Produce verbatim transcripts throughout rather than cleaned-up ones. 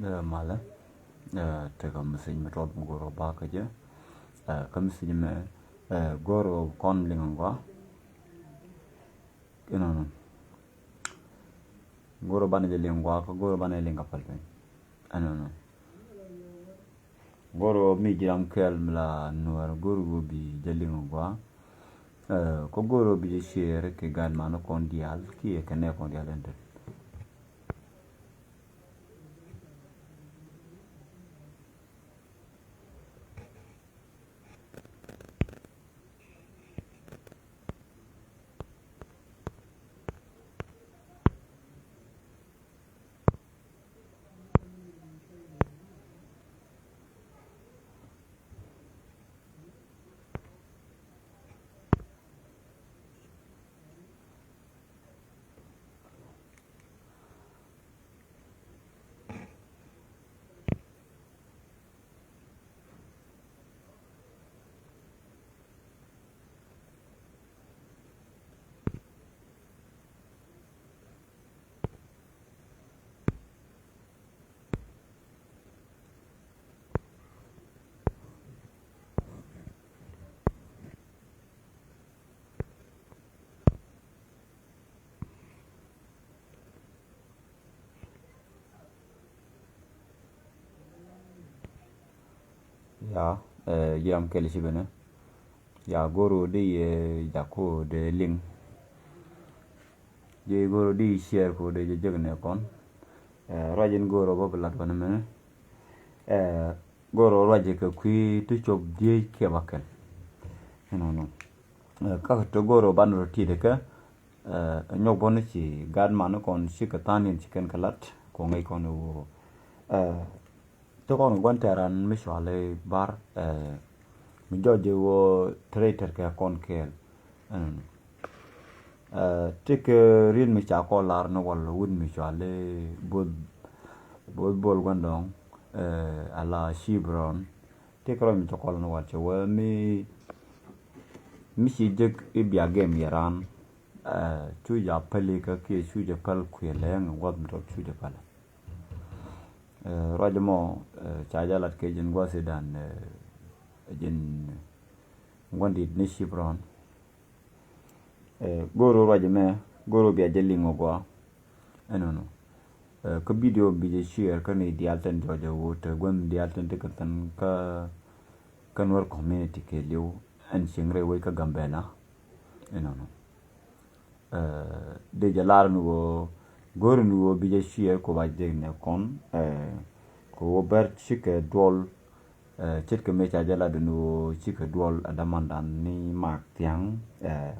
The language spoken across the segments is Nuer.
Ɛ malɛ, ɛ tekɛ message mi tɔt mi go̱o̱r ɔ ba kä jɛ. Ɛ kä message mɛ, ɛ go̱o̱r ɔ kɔn liŋ ɔ gɔaa. Inɔnɔ. Go̱o̱r ɔ banɛ jɛ liŋ gɔaa kä go̱o̱r ɔ banɛ liŋ kä päl piny. Inɔnɔ. Go̱o̱r ɔ mi ji̱ ram kɛl mi la Nuäär go̱o̱r ɔ bi jɛ liŋ ɔ gɔaa. Ɛ kä go̱o̱r ɔ bi jɛ share kɛ gaat man kɔn diaal kiɛ kɛ nɛ kɔn diaal ɛn tet. Ya, ɛ ji̱ ram kɛl ci benɛ. Ya go̱o̱r ɔ di yɛ jak ko dee liŋ. Ji̱ go̱o̱r ɔ di share ko dee jɛ jek nɛ kɔn. Ɛ ruac in go̱o̱r ɔ bä bi lat wänɛ mɛnɛ. Ɛ go̱o̱r ɔ ruac kɛ kui̱ ti cop dhieec kiɛ bäkɛl. Inɔnɔ. Ɛ kä ti go̱o̱r ɔ banɛ rɔ ti̱i̱t kɛ, ɛ nyɔk bä ni ci gaat man kɔn cikɛ tha̱a̱ŋ ni̱n ci kɛn kɛ lat kɔ ŋäc kɔn i̱ ɣöö, ɛ ti kɔn kɛ gua̱n tɛ̈ran mi cuali bar, ɛ mi jɔc i̱ ɣöö traitor kɛ kɔn kɛɛl. Ɛnɔnɔ. Ɛ ti kɛ riet mi ca kɔn lar ni wal wut mi cuali both, both bol gua̱ndɔŋ, ɛ ala Cibron. Ti kɛ ruac mi cɛ kɔl ni wal cɛ wee mi, mi ci jek i̱ bia gɛm yɛ raan. Ɛ cu ja päli kä kiɛ cu jɛ päl kuël lɛ ŋɛ gua̱th mi tɔt cu jɛ päl. Ɛ ruac mɔ, ɛ ca jɛ lat kɛ ji̱n gua̱th i̱ dan, ɛ ji̱n gua̱ndit ni Cibron. Ɛ go̱o̱r ɔ ruac mɛ go̱o̱r ɔ bia jɛ liŋ ɔ gɔaa. Ɛnɔnɔ. Ɛ kä video bi jɛ share kä ni diaal tin jɔɔc ɛ wut ɛ gua̱n diaal tin ti kɛ thin kä, kä Nuer community kɛ liw ɛn cieŋ rɛy wec kä Gambela. Ɛnɔnɔ. Ɛ dee jɛ lar ni wä go̱o̱r ni wä bi jɛ share ko ba jɛ nɛ kɔn, ɛ ko wä bɛr cikɛ duɔl. Ɛ ce̱tkɛ mëë ca jɛ lat ni ɣöö cikɛ duɔl ɛ dämandan ni Mak Thiaŋ. Ɛ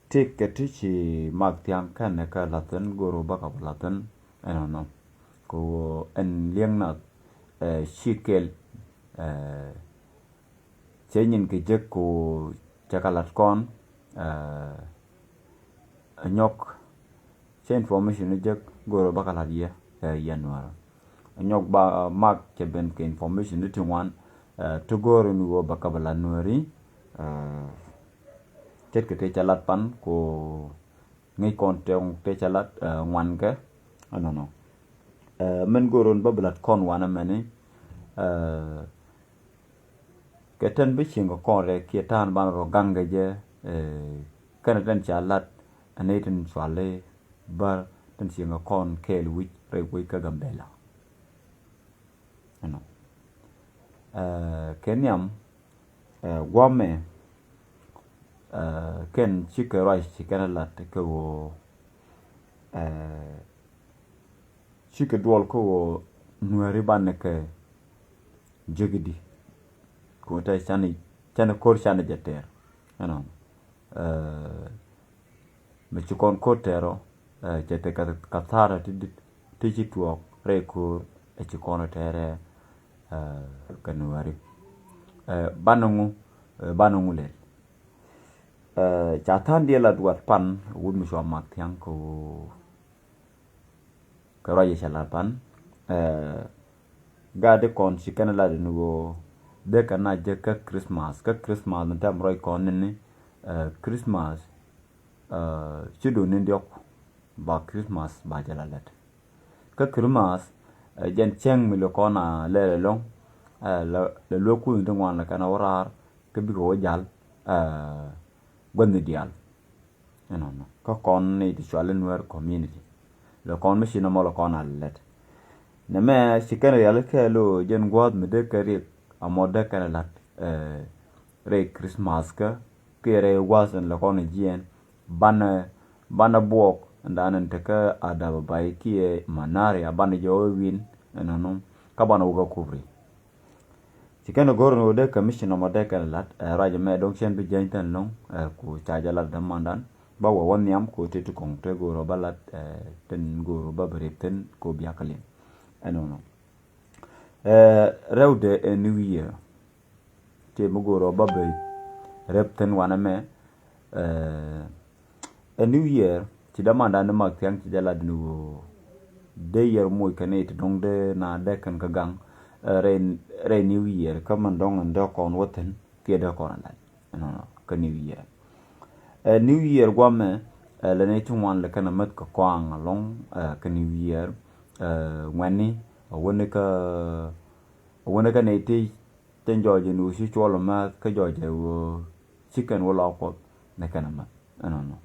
tëëkɛ ti ci Mak Thiaŋ kɛnɛ kɛ la̱th thi̱n go̱o̱r ɣöö bäkɛ bä la̱th thi̱n. Ɛnɔnɔ kɛ ɣöö ɛn liɛŋ nath, ɛ ci kɛl, ɛ cɛ nyin kɛ jek kɛ ɣöö cɛ kɛ la̱t kɔn, ɛ ɛ nyɔk. Cɛ information ni jek go̱o̱r ɔ bä kɛ la̱t yɛ, ɛ yɛn Nuäärä. Ɛ nyɔk ba Mak cɛ ben kɛ information ni ti ŋuan, ɛ ti go̱o̱r ni wä bä kɛ bä la̱t Nuääri. Ɛ ce̱tkɛ ti cɛ la̱t pan ko ŋäc kɔn ti, ti cɛ la̱t, ɛ ŋuan kɛ. Ɛnɔnɔ. Ɛ mɛn go̱o̱r ɔ bä bi la̱t kɔn wanɛ mɛni. Ɛ kɛ tɛn bi cieŋ kɛ kɔn rɛk kiɛ ta̱a̱n ban rɔ gaŋ kɛ jɛ, ɛ kɛnɛ tɛn ca lat ɛ nɛy tin cuali bär tin cieŋ kɛ kɔn kɛɛl wi̱c rɛy wec kä Gambela. Ɛnɔ. Ɛ kɛ nhiam, ɛ guamɛ, ɛ kɛn cikɛ ruac ci kɛn lat kɛ ɣöö, ɛ cikɛ duɔl kä ɣöö Nuääri banɛ kɛ jek i̱di. Kɛ ɣöö te canɛ, canɛ ko̱r canɛ jɛ tɛɛr. Ɛnɔ. Ɛ mɛ ci kɔn ko̱r tɛɛr ɔ, ɛ cɛ te kɛ, kɛ tha̱a̱rä ti dit ti ci tuɔɔk rɛy ko̱r ɛ ci kɔn tɛɛrɛ, ɛ kɛ Nuääri. Ɛ banɛ ŋu, ɛ banɛ ŋu lɛl. Ɛ ca tha̱a̱ŋ diɛl a duat pan wut mi cua Mak Thiaŋ kɛ ɣöö kɛ ruac yɛ cɛ lat pan. Ɛ gaat di kɔn ci kɛn lat ni ɣöö dee kɛ na jek kä Christmas, kä Christmas ni tɛm ruac kɔn ni ni, ɛ Christmas, ɛ ci dun ni diɔk ba Christmas ba jɛ la lɛt. Kä Christmas, Ɛ jɛn cäŋ mi lɛ kɔn a lɛl ɛlɔ̱ŋ, ɛ lɛ luek kuth ti ŋuan lɛ kɛn a wä raar kä bikɛ wä jal, ɛ gua̱thni diaal. Ɛnɔnɔ kä kɔn ni ti cual in Nuer community. Lɛ kɔn mi ci nɔmɔ lɛ kɔn a lɛt. Nɛmɛ ci kɛn rialikä lo jɛn gua̱th mi dee kɛ riɛk a mɔ dee kɛn lat, ɛ rɛy Christmas kä kiɛ rɛy gua̱th in lɛ kɔn jiɛn banɛ, banɛ buɔk in dan in tekä a dap a bay kiɛ manaria banɛ jɛ wä win. Ɛnɔnɔ kä banɛ wä kä kubri. Ci kɛn go̱r ni wä dee commission ɔmɔ dee kɛn lat, ɛ ruac mɛ dɔ̱ŋ cɛn bi jɛny thin lo̱ŋ, ɛ ku ca jɛ lat dämandan. Ba wä wä nhiam ku ti ti kɔŋ te go̱r wä ba lat, ɛ tin go̱r wä ba bi rip thin ku biak liŋ. Ɛnɔnɔ. Ɛ rɛwdɛ ɛ New Year. Ti mi go̱r wä ba bi rip thin wanɛ mɛ, ɛ Ɛ New Year ci dämandan ni mak thiaŋ ci jɛ lat ni ɣöö dee yɛr moc kɛ nɛy ti dɔ̱ŋ dee na dee kɛn kä gaŋ, ɛ rɛy, rɛy New Year kä man dɔ̱ŋ ɛn dee kɔn wä thi̱n kiɛ dee kɔn ɛ lat. Ɛnɔnɔ kä New Year. Ɛ New Year guamɛ, ɛ lɛ nɛy ti ŋuan lɛ kɛn ɛ mäth kɛ kɔaŋ ɛlɔ̱ŋ, ɛ kä New Year. Ɛ ŋuɛ̈tni a wäni kä, a wäni kä nɛy ti tin jɔɔc ɛn ɣöö ci cuɔl ɛ määth kä jɔɔc ɛ ɣöö ci kɛn wä lɔɔk Kuɔth ni kɛn ɛ määth. Ɛnɔnɔ.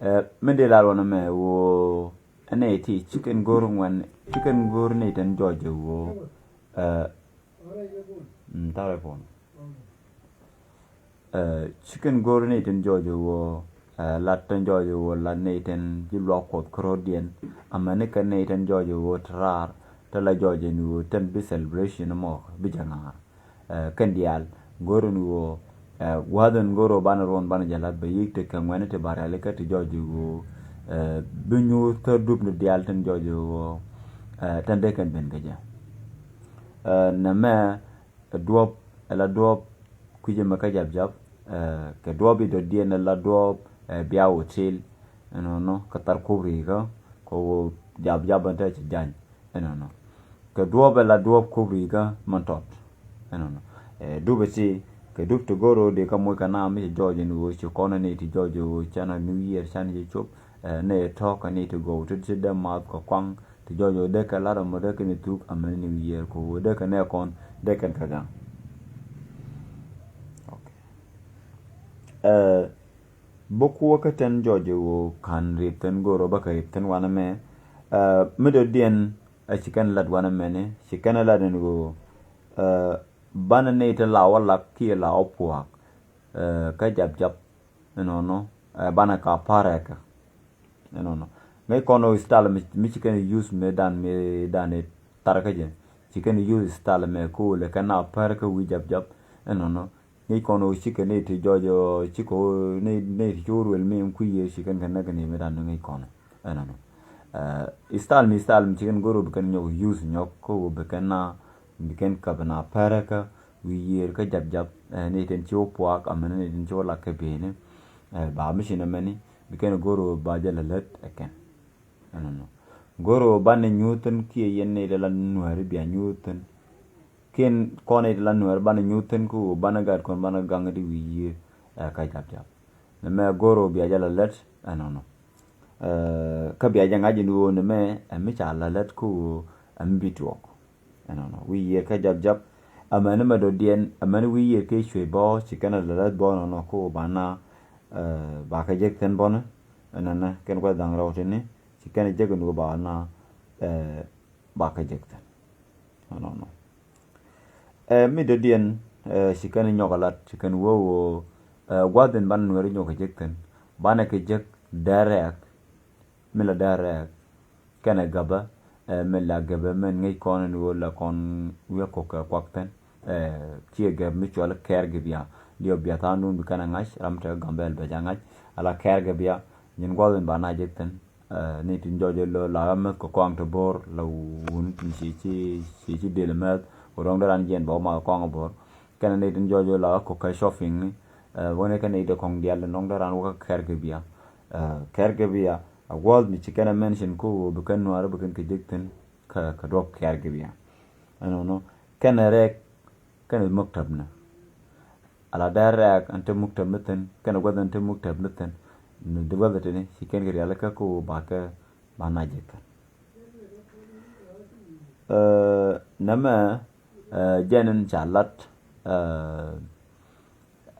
Ɛ mi dee lar wanɛ mɛ ɣöö ɛn nɛy ti ci kɛn go̱r ŋuɛ̈tni, ci kɛn go̱r nɛy tin jɔɔc ɛ ɣöö, ɛ, mm, tharɛ pon. Ɛ ci kɛn go̱r nɛy tin jɔɔc ɛ ɣöö, ɛ lat tin jɔɔc ɛ ɣöö lat nɛy tin ci luak Kuɔth kärɔ̱diɛn. Amäni kɛn nɛy tin jɔɔc ɛ ɣöö te raar te la jɔɔc ɛn ɣöö tin bi celebration mɔ bi jɛ ŋa̱a̱r. Ɛ kɛn diaal go̱r ɛn ɣöö, ɛ gua̱a̱th ɛn go̱r ɣöö banɛ ruɔ̱n banɛ jɛ la̱th bɛ yiëk ti kɛ ŋuɛ̈tni ti ba rialikä ti jɔɔc ɛ ɣöö, ɛ bi nyuuth kä dup ni diaal tin jɔɔc ɛ ɣöö, ɛ tin dee kɛn ben kɛ jɛ. Ɛ nɛmɛ ɛ duɔ̱ɔ̱p, ɛ la duɔ̱ɔ̱p kui̱c ɛmɛ kä japjap, ɛ kɛ duɔ̱ɔ̱p i̱ dɔ̱diɛn ɛ la duɔ̱ɔ̱p, ɛ bia hotel. Ɛnɔnɔ kɛ thar kup ri̱i̱kä kɛ ɣöö japjap ɛn te ci jany. Ɛnɔnɔ kɛ duɔ̱ɔ̱p ɛ la duɔ̱ɔ̱p kup ri̱i̱kä mɛn tɔt. Ɛnɔnɔ ɛ dup ɛ ti kɛ dup ti go̱r ɣöö dee kä moc kɛ na mi ci jɔɔc ɛn ɣöö ci kɔn ɛ ni ti jɔɔc ɛ ɣöö canɛ New Year canɛ ci cop, ɛ ni ɛ tɔ̱ kɛ ni ti gɔw ti ti dee math kɛ kɔaŋ ti jɔɔc ɣöö dee kɛ lat ɛmɔ dee kɛn ɛ thuk amäni New Year kɛ ɣöö dee kɛ nɛ kɔn dee kɛn kɛ gaŋ. Okay. Ɛ bä kuɔ kä tɛn jɔɔc ɛ ɣöö ka̱n rip thin go̱r ɣöö bä kɛ rip thin wanɛ mɛ. Ɛ mi dɔ̱diɛn ɛ ci kɛn lat wanɛ mɛni ci kɛn ɛ lat ɛn ɣöö, ɛ banɛ nɛy ti la wä lak kiɛ la wä pua̱a̱k, ɛ kä japjap. Ɛnɔnɔ ɛ banɛ ka pa̱rɛkä. Ɛnɔnɔ ŋäc kɔn ɔ style mi, mi ci kɛn use mi dan, mi dan i̱ thar kä jɛ ci kɛn use style mɛ ko̱o̱lɛ kɛn a pär kä wi̱i̱ japjap. Ɛnɔnɔ ŋäc kɔn ɔ cikɛ nɛy ti jɔɔc ɔ cikɛ ɔ nɛy, nɛy ti ci wä ruel mi in kui̱ yɛ ci kɛn kɛ näk kɛn yɛ mi dan mi ŋäc kɔn ɔ. Ɛnɔnɔ ɛ style mi, style mi ci kɛn go̱r ɔ bi kɛn nyɔk use nyɔk kä ɔ bi kɛn na, bi kɛn käp na pär kä wi̱i̱ yiër kä japjap. Ɛ nɛy tin ci wä pua̱a̱k amäni nɛy tin ci wä lak kɛ beni. Ɛ ba mi ci nɛ mɛni bi kɛn go̱r ɔ ba jɛ lɛ lät ɛ kɛn. Ɛnɔnɔ go̱r ɔ banɛ nyuuth thin kiɛ yɛn nɛy ti la Nuääri bia nyuuth thin. Kiɛn kɔn nɛy ti la Nuääri banɛ nyuuth thin kä ɣöö banɛ gat kɔn banɛ gaŋ di wi̱i̱ yiër ɛ kä japjap. Nɛmɛ go̱r ɔ bia jɛ lɛ lät. Ɛnɔnɔ ɛ kä bia jɛ ŋa̱c ɛn ɣöö nɛmɛ ɛ mi ca lɛ lät kä ɣöö ɛ mi bi tuɔɔk. Ɛnɔnɔ wi̱i̱ yiër kä japjap. Amäni mɛ dɔ̱diɛn amäni wi̱i̱ yiër kɛ cuëë bä ci kɛn ɛ lɛ lät bä ɛnɔnɔ kä ɣöö ba na, ɛ ba kɛ jek thin bä ni. Ɛnɔnɔ kɛn kuɛ dhaŋ rɛw tini ci kɛn jek ni ba na, ɛ ba kɛ jek thin. Ɛnɔnɔ ɛ mi dɔ̱diɛn, ɛ ci kɛn nyɔk a lat ci kɛn wee wee, ɛ gua̱th in banɛ Nuääri nyɔk kɛ jek thin. Banɛ kɛ jek dɛrɛk mi la dɛrɛk. Kɛnɛ gäbä, ɛ mi la gäbä mɛn ŋäc kɔn ni wee la kɔn wi̱i̱ kɔk kɛ kuak thin. Ɛ ciɛ gäb mi cual kɛɛr gɛ bia. Liɔp bia tha̱a̱ŋ dun bi kɛn a ŋa̱c ram te Gambɛl bɛ ca ŋa̱c. Ala kɛɛr gɛ bia nyin gua̱th in ba na jek thin. Ɛ ni tin jɔɔc ɛ lɔ la ɣä meth kɛ kɔaŋ te bo̱r la wun ci ci ci ci del meth. Wä dɔ̱ŋ dee ran jiɛn ba wä ma kɔaŋ bo̱r. Kɛnɛ ni tin jɔɔc ɛ la ɣä kɔk kɛ shopping ni. Ɛ wä ni kɛnɛ ite kɔŋ dial ni dɔ̱ŋ dee ran wä kɛ kɛɛr kɛ bia. Ɛ kɛɛr kɛ bia a gua̱th mi ci kɛnɛ mention ko wä bi kɛn Nuääri bi kɛn kɛ jek thin kɛ kɛ duɔp kɛɛr kɛ bia. Ɛnɔnɔ kɛnɛ rɛɛk kɛnɛ muktab ni. Ala dee rɛɛk ɛn te muktab mi thin kɛnɛ gua̱th ɛn te muktab mi thin. Ni di gua̱th tini ci kɛn kɛ rialikä kä wä ba kɛ ba na jek kɛn. Ɛ, nɛmɛ, ɛ, jɛn in ca lat, ɛ,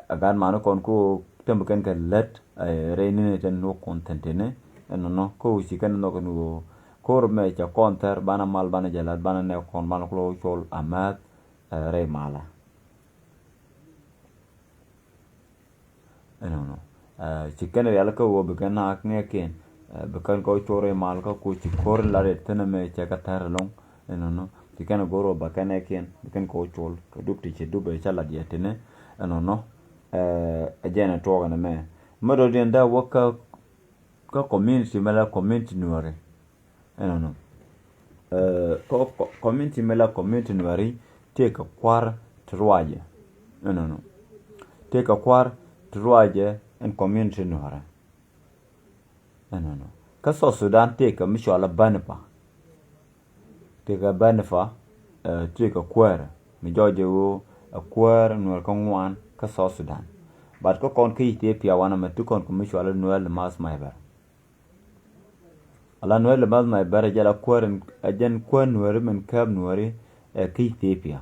ɛ, gat mani kɔn ko tɛm kɛn kɛ lät, ɛ, rɛy ni ni tɛn wä kɔn tɛn tɛn ni, ɛnɔnɔ, ko ci kɛn nhɔk ni wä, ko rɔ mɛ ca kɔn thɛr, banɛ mal, banɛ jɛ lat, banɛ nɛ kɔn, banɛ kulɔ cɔl a mɛth, ɛ, rɛy malɛ. Ɛnɔnɔ. Ɛ, ci kɛn rial kä wä bi kɛn nak ŋɛkiɛn. Ɛ, bi kɛn kɔ cor imal kä ku ci kor la ret thin mɛ cɛ kä thɛr lɔŋ. Ɛnɔnɔ. Ci kɛn gor wä ba kɛn ŋɛkiɛn, bi kɛn kɔ col. Kɛ dup ti ci dup ɛ ca lat yɛ thin. Ɛnɔnɔ. Ɛ, ɛ jɛn ɛ tuɔk ɛn mɛ. Mɛ dɔ diɛn da wä kä, kä community mɛ la community nuɔri. Ɛnɔnɔ. Ɛ, kɔ, kɔ, community mɛ la community nuɔri tëëkɛ kuar ti ruacɛ. Ɛnɔnɔ. Tëëkɛ kuar ti ruacɛ ɛn community nuɔri. Ɛnɔnɔ. Kä South Sudan tëëkɛ mi cɔal a banipa. Tëëkɛ banipa, ɛ, tëëkɛ kuäär. Mi jɔɔcɛ ɣöö ɛ kuäär nuɔr kä ŋuan kä South Sudan. But kä kɔn kä Ethiopia wanɛ mɛ ti kɔn kɛ mi cɔal a Nuer Lemas Maibɛr. Ala Nuer Lemas Maibɛr ɛ jɛn la kuäär in, ɛ jɛn kuäär nuääri min kääp nuääri, ɛ, kä Ethiopia.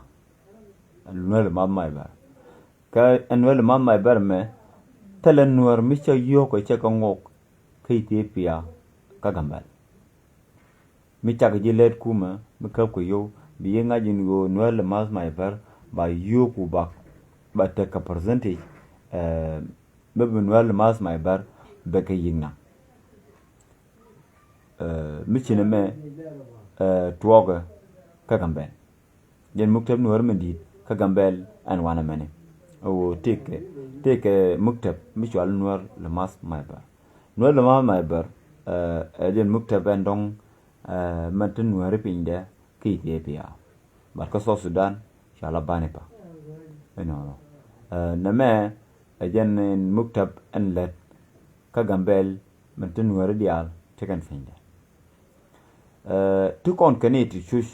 Nuer Lemas Maibɛr. Kä ɛ Nuer Lemas Maibɛr mɛ, thilɛ nuäär mi cä yio̱o̱k ɛ cɛ kɛ ŋok kä Ethiopia kä Gambɛl. Mi cak ji̱ lɛt kumɛ, mi käp kɛ yio̱w, bi yi ŋa̱c in ɣöö Nuer Lemas Maibɛr, ba yio̱o̱k ku ba, ba tekɛ percentage, ɛ, mi bi Nuer Lemas Maibɛr bɛ kɛ yi̱k naŋ. Ɛ, mi ci nɛmɛ, ɛ, tuɔɔkɛ kä Gambɛl. Jɛn muktäp nuɔ̱ɔ̱r min di̱i̱t kä Gambɛl ɛn wanɛ mɛni. Ɛ ɣöö tëëkɛ, tëëkɛ muktäp mi cɔal Nuer Lemas Maibɛr. Nuer Lemas Maibɛr, ɛ, ɛ jɛn muktäp ɛn dɔ̱ŋ, ɛ, mɛn te nuääri pinydɛ kä Ethiopia. But kä South Sudan, cɔal a banipa. Ɛnɔnɔ. Ɛ, nɛmɛ, ɛ jɛn in muktäp ɛn lät kä Gambɛl mɛn te nuääri diaal te kɛn pinydɛ. Ɛ, ti kɔn kɛn i̱ ti cuc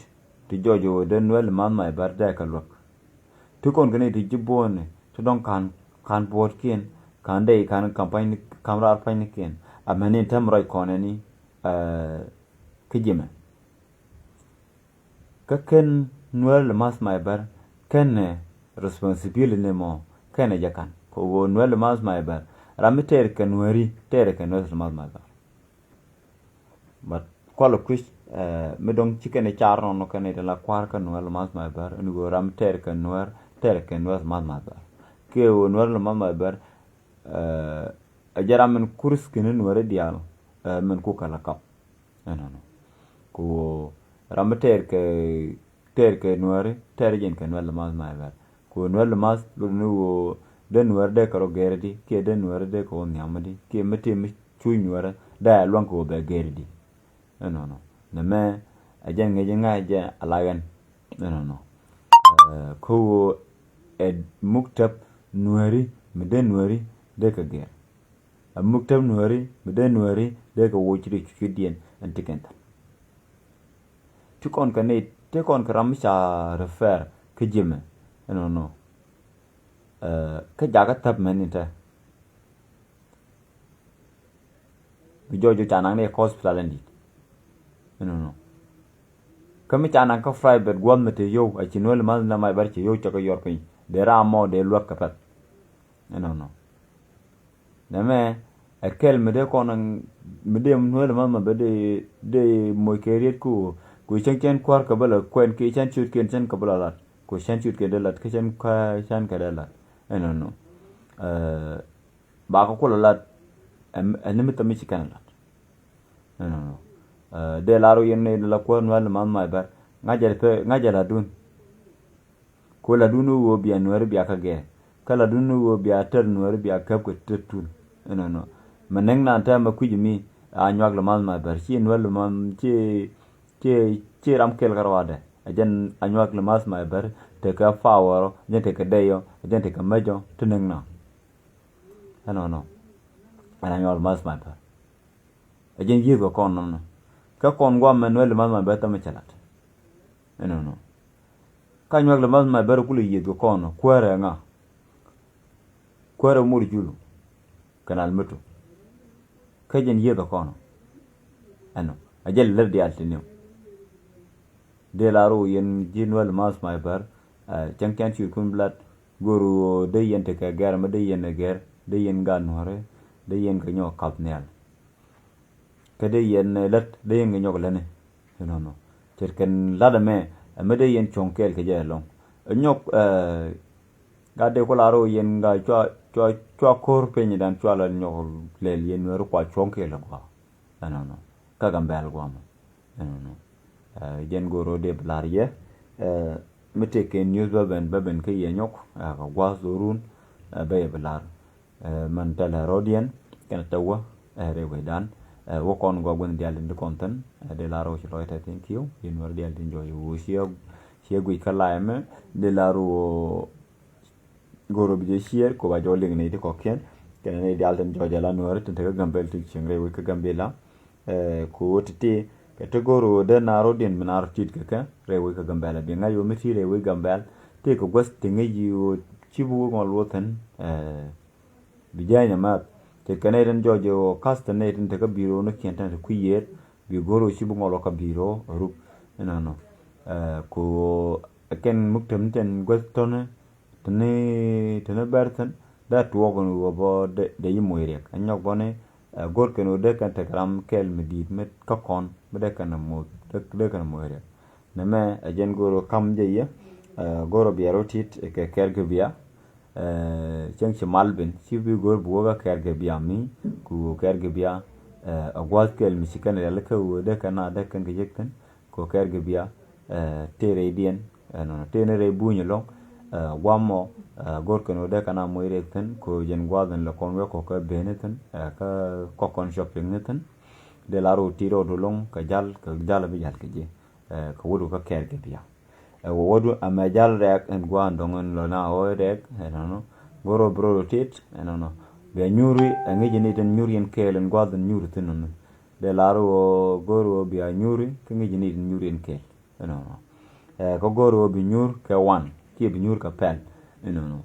ti jɔɔc ɣöö dee Nuer Lemas Maibɛr dee kɛ luäk. Ti kɔn kɛn i̱ ti ji̱ buɔ̱ɔ̱ni ti dɔ̱ŋ ka̱n, ka̱n buɔ̱ɔ̱tkiɛn, ka̱n dee ka̱n ka̱m panyni, ka̱m raar panynikiɛn. Amäni in täämɛ ruac kɔn ɛni, ɛ, kä ji̱mɛ. Kä ken Nuer Lemas Maibɛr, ken ɛ responsibility ni mɔ, ken ɛ jɛ ka̱n. Kɛ ɣöö Nuer Lemas Maibɛr, ram mi tɛɛr kɛ nuääri, tɛɛr kɛ Nuer Lemas Maibɛr. But kualɛ kui̱c, ɛ, mi dɔ̱ŋ ci kɛn i̱ car nɔnɔ kɛn i̱ ti la kua̱r kä Nuer Lemas Maibɛr, ɛn ɣöö ram mi tɛɛr kɛ nuäär, tɛɛr kɛ Nuer Lemas Maibɛr. Kiɛ ɣöö Nuer Lemas Maibɛr, ɛ, ɛ jɛ ram min kur skin nuääri diaal, ɛ, min ku kɛ la kap. Ɛnɔnɔ. Ku ram mi tɛɛr kɛ, tɛɛr kɛ nuääri, tɛɛr jɛn kɛ Nuer Lemas Maibɛr. Ku Nuer Lemas, lot ni ɣöö dee nuääri dee kɛ rɔ gɛɛri di, kiɛ dee nuääri dee kɛ wä nhiam di, kiɛ mi ti mi cuc nuääri, dee a luaŋ kɛ ɣöö bɛ gɛɛri di. Ɛnɔnɔ. Nɛmɛ, ɛ jɛn ŋäc ŋa̱c jɛ a la ɣɛn. Ɛnɔnɔ. Ɛ, kä ɣöö ɛ muktäp nuääri, mi dee nuääri, dee kɛ gɛɛr. A muktäp nuääri, mi dee nuääri, dee kɛ woc ci dee cuc diɛn ɛn ti kɛn tha̱a̱ŋ. Ti kɔn kɛ ni, ti kɔn kɛ ram mi ca refer kä ji̱mɛ. Ɛnɔnɔ. Ɛ, kä jakä thäp mɛn in te. Mi jɔɔc jɔɔc ca naŋ ni kä hospital in di̱i̱t. Ɛnɔnɔ. Kä mi ca naŋ kä private gua̱th mi te yio̱w, a ci Nuer Lemas Maibɛr ci yio̱w cɛ kɛ yɔr piny. Dee ram mɔ dee luäk kɛ pɛth. Ɛnɔnɔ. Nɛmɛ, ɛ kɛl mi dee kɔn, mi dee Nuer Lemas Maibɛr dee, dee moc kɛ riet ku, ku cɛn cɛn kua̱r kɛ bä la kuɛn ki cɛn ciötkiɛn cɛn kɛ bä la lat. Ku cɛn ciötkiɛn dee lat, ki cɛn kua̱r cɛn kɛ dee lat. Ɛnɔnɔ. Ɛ, ba kɛ kulɛ lat, ɛ, ɛ ni mi thämi ci kɛn lat. Ɛnɔnɔ. Ɛ, dee lar wi̱i̱ ni la kuäär Nuer Lemas Maibɛr. Ŋa̱cɛ pɛ, ŋa̱cɛ la dun. Ku la dun ɣöö bia nuääri bia kä gɛɛr. Kä la dun ɣöö bia tɛr nuääri bia käp kɛ tɛr tun. Ɛnɔnɔ. Mɛ näk naan tɛmɛ kui̱c mi a Anyuak Lemas Maibɛr. Ci Nuer Lemas, ci, ci, ci ram kɛl kä ruadɛ. Ɛ jɛn Anyuak Lemas Maibɛr tekɛ power, ɛ jɛn tekɛ dɛy ɔ, ɛ jɛn tekɛ mec ɔ, ti näk naan. Ɛnɔnɔ. Ɛn Anyuak Lemas Maibɛr. Ɛ jɛn yiëëth kɛ kɔn nɔnɔ. Kä kɔn guam mɛ Nuer Lemas Maibɛr thämɛ cɛ lat. Ɛnɔnɔ. Kä Anyuak Lemas Maibɛr kulɛ yiëëth kɛ kɔn nɔ. Kuäärɛ ŋa. Kuäärɛ Mur Julu. Kɛn Almito. Kä jɛn yiëëth kɛ kɔn nɔ. Ɛnɔ. A jɛn lär diaal ti niw. Dee lar ɣöö yɛn ji̱ Nuɛl math may bär, cäŋ cäŋ ciöt kun blat, go̱r ɣöö dee yɛn tekɛ gɛr, mi dee yɛn ɛ gɛr, dee yɛn gat Nuäri, dee yɛn kɛ nyɔk kath nhial. Kä dee yɛn lät, dee yɛn kɛ nyɔk lätni. Inɔnɔ. Ce̱tkɛn lat ɛmɛ, ɛ mi dee yɛn cuɔ̱ŋ kɛɛl kɛ jɛ ɛlɔ̱ŋ. Ɛ nyɔk, gat dee ku lar ɣöö yɛn gat cua, cua, cua ko̱r piny dan cua la nyɔk lɛl yɛn Nuäri kua cuɔ̱ŋ kɛɛl ɛ gɔaa. Ɛnɔnɔ. Kä Gambɛl guamɔ. Ɛnɔnɔ. Jɛn go̱r ɣöö dee bi lar yɛ. Mi tëë kɛ news bä ben, bä ben kä yɛ nyɔk, kɛ gua̱a̱th dhorun, bä yɛ bi lar. Mɛn tɛlɛ rɔ̱diɛn kɛnɛ tɛwä, rɛy wecdan. Wä kɔn gɔaa gua̱n diaal tin ti kɔn thi̱n, dee lar ɣöö ci lɔc tɛ thank you. Yɛn Nuäri diaal tin jɔɔc ɣöö ciɛ, ciɛ guic kä layɛ mɛ, dee lar ɣöö go̱r ɣöö bi jɛ ciɛɛr kɛ ɣöö ba jɔɔc liŋ nɛy ti kɔ̱kiɛn. Kɛnɛ nɛy diaal tin jɔɔc ala Nuäri tin te kä Gambɛl tin cieŋ rɛy wec kä Gambɛla. Kɛ ɣöö ti ti kɛ ti go̱r ɣöö dee naar rɔ̱diɛn mi naar ti̱t kɛ kɛ rɛy wec kä Gambɛla, bi ŋa̱c ɣöö mi ti rɛy wec Gambɛl ti kɛ guäth ti ŋäc ɣöö ci bi wä ŋɔl wä thi̱n. Bi jääny ɛmɛ ce̱tkɛ nɛy tin jɔɔc ɣöö ka̱th ti nɛy tin te kä bi̱i̱ ro̱o̱ ni kiɛn tin te kui̱ yiëër, bi go̱r ɣöö ci bi ŋɔl wä kä bi̱i̱ ro̱o̱ rup. Inɔnɔ. Kɛ ɣöö kɛn muk tem tin guäth tɔ̱ni, teni, teni bɛr thi̱n, dee tuɔɔk in ɣöö bä dee, dee yi moc riɛk. Ɛ nyɔk bä ni, go̱r kɛn ɣöö dee kɛn tek ram kɛɛl mi di̱i̱t mi kä kɔn, mi dee kɛn moc, dee, dee kɛn moc riɛk. Nɛmɛ, ɛ jɛn go̱r ɣöö ka̱m jɛ yɛ, go̱r ɣöö bia rɔ tit kɛ kɛɛr kɛ bia. Cäŋ ci mal ben, ci bi go̱r bi wä kä kɛɛr kɛ bia mi, ku kɛɛr kɛ bia, ɛ gua̱a̱th kɛɛl mi ci kɛn riɛl kä ɣöö dee kɛn a dee kɛn kɛ yek thi̱n, kɛ ɣöö kɛɛr kɛ bia, tëë rɛydiɛn, ɛnɔnɔ, tëë ni rɛy buny ɛlɔ̱ŋ, gua̱a̱th mɔ, go̱r kɛn ɣöö dee kɛn a moc rɛy thi̱n, kɛ ɣöö jɛn gua̱a̱th in lɛ kɔn wek kɔk kä ben ni thi̱n, kä kɔk kɔn shopping ni thi̱n. Dee lar ɣöö ti rɔɔdu ɛlɔ̱ŋ kɛ jal, kɛ jal bi jal kɛ ji̱, kɛ wädu kä kɛɛr kɛ bia. Ɛ wä wädu ɛmɛ jal rɛɛk ɛn gua̱a̱th in dɔ̱ŋ in lɔ na ɣöö rɛɛk, ɛnɔnɔ. Go̱r ɣöö bi rɔɔdu tit, ɛnɔnɔ. Bia nyuri, ɛ ŋi̱ci ni tin nyur yɛn kɛɛl in gua̱a̱th in nyuri thi̱n nɔnɔ. Dee lar ɣöö go̱r ɣöö bia nyuri, kä ŋi̱ci ni tin nyur yɛn kɛɛl. Inɔnɔ. Kä go̱r ɣöö bi nyuur kɛ wan, kiɛ bi nyuur kɛ pɛl. Inɔnɔ.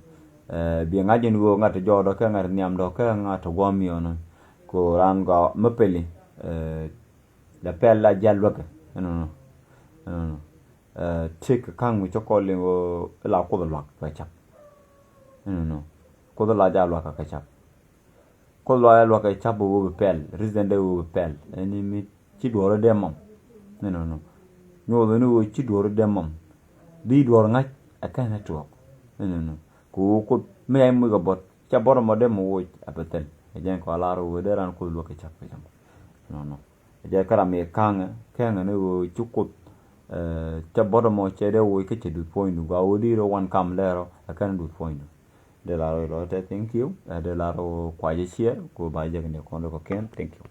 Bi ŋa̱c in ɣöö ŋa̱t ti jɔɔdɔ kɛ ŋa̱t ti nhiamdɔ kɛ ŋa̱t ti gua̱a̱m miɔɔnɔ. Kɛ ɣöö raan gɔaa mi pɛli, lɛ pɛl la jial luäkɛ. Inɔnɔ. Inɔnɔ. Tëk ka̱ŋ mi cä kɔl in ɣöö ila Kuoth luak kɛ cap. Inɔnɔ. Kuoth la jial luak kɛ cap. Kuoth luaak ɛ luaak kɛ cap ɛ ɣöö bi pɛl, reason dee ɣöö bi pɛl. Ɛn ni mi ci duɔ̱ɔ̱r dee mam. Ni nɔnɔ. Nyuɔth ni ɣöö ci duɔ̱ɔ̱r dee mam. Di duɔ̱ɔ̱r ŋa̱c ɛ kɛn ɛ tuɔɔk. Ni nɔnɔ. Kɛ ɣöö Kuoth mi ɛ muc kɛ buɔt, ca buɔt ɛmɔ dee mi woc a bɛ thil. Ɛ jɛn kɔ a lar ɣöö dee raan Kuoth luaak kɛ cap kɛ jam. Nɔnɔ. Ɛ jɛ kä ram yɛ ka̱ŋɛ, kɛŋɛ ni ɣöö ci Kuoth, ca buɔt ɛmɔ cɛ dee woc kä cɛ duth puɔ̱nydu. Gɔaa ɣöö di rɔ wan kam lɛɛrɔ, ɛ kɛn duth puɔ̱nydu. Dee lar ɣöö lɔcdä, thank you. Ɛ dee lar ɣöö kuacä ciɛ, ku ba jɛ kɛ ni kɔn rɛ kɔ kɛn, thank you.